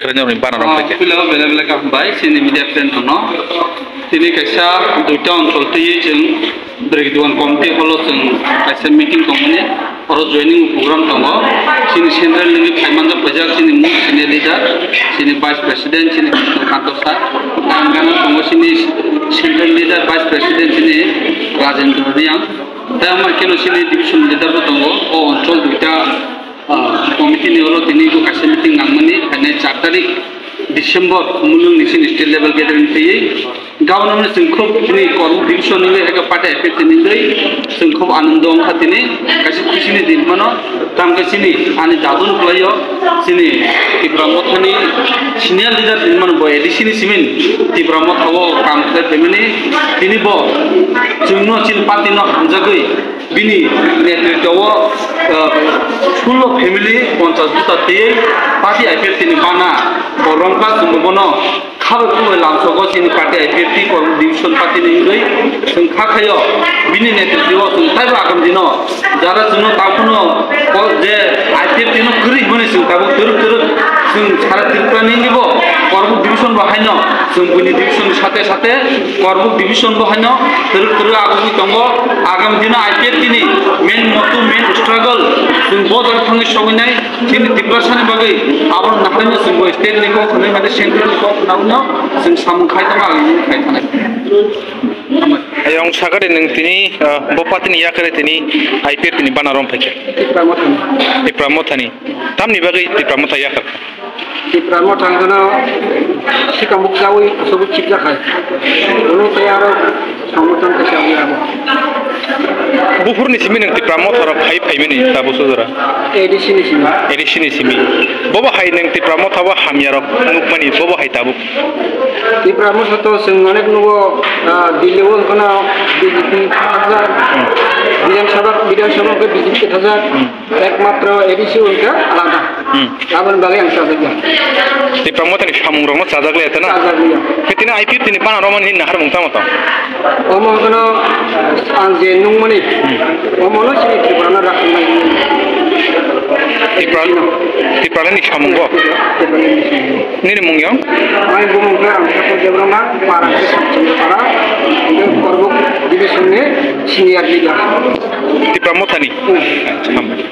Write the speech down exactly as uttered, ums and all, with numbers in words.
Rani bana rok paikha. Puila belai belai kaham bai chini media friend rokno. Tini kaisa duita onchol twi chwng Bwrwi Dugan committee hall o chwng kaisa meeting tongmani, oro joining program tongo. Chini central ni phaimani paijak chini mung senior leader, chini vice president, chini Krishna Kanto sir. Ang gana tongo chini central leader, vice president chini Rajendra Reang. Tai amar keno chini division leader bo tongo, o onchol duita ah, committee ni oro tini bo kaisa meeting nangmani, phainai char tarik December, Khumulwng ni chini state level gathering twiwi. Gabon no chwng khub chini Korbuk division ni bai haikhe party I P F T ni bai chwng khub anando wngkha tini, kaisa khusi ni din mano. Tamo khe chini ani dadu no kwlaio, chini Tipra Mothani senior leader din mano bo A D C ni simin Tipra Motha o kam khlai phaimani, tini bo chwngno chini party no hamjagwi bini netritwo o, ah, sullo family ponchas juta tei party I P F T ni bana bo rongkha, chwngbo bono khabai khumbai lamsogo chini party I P F T Korbuk division party ni wngwi chwng kha khaio. Bini netritwo o chwng taibo agam dino jara chwngno tangphano o je I P F T no kwrwi hwnwi chwng tabuk twrwk twrwk chwng sara Tripura ni wngwibo Korbuk division bo haino chwng buini division ni sate sate Korbuk division bo haino twrwk twrwk agugwi tongo. Agam dino I P F T ni main motu, main struggle chwng bo jora thangwi sogwinai chini Tiprasani bagwi. Abo naharino chwng bo state ni kok hwnwi mane central ni kok hwnwi no chwng samung khai tongo, agini khai thanai. Ayong sakari nwng tini, ah, bo party ni yakari tini I P F T ni bana rom phaikha. Tipra Mothani. Tipra Mothani. Tamni bagwi Tipra Motha yakar? Tipra Motha hwnkhe no sikang bukchaui aswk chipjakhai. Hwnwi tei aro samung tang khe chaui abo. Buphurni simi nwng Tipra Motha rok phai phaimani tabuk sojora? A D C ni simi. A D C ni simi. Bobo hai nwng Tipra Motha bo hamya rok nukmani, bobo hai tabuk? Tipra Motha to chwng onek nugo, ah, Delhi o hwnkhe no B J P thajak. Hmm. Bidhan Sabha, Bidhan Sabha hwnkhe B J P thajak. Hmm. Ekmatro A D C hwnkhe alada. Hmm. Aboni bagwi ang chajakya. Tipra Mothani samung rokno chajak liya tana? Chajak liya. Khe tini I P F T ni bana romani hinna harmung tamo tong? Omo hwnkhe no ang je nungmani, hmm, omo no chini Tripura no rakhwmani. Tipra, Tiprani samung bo? Tiprani samung. Nini mung yong? Ani bumung khe Ramsakha Debbarma, para khe Sakchandra para, hwnkhe Korbuk division ni senior leader. Tipra Mothani? Hmm. Hambai.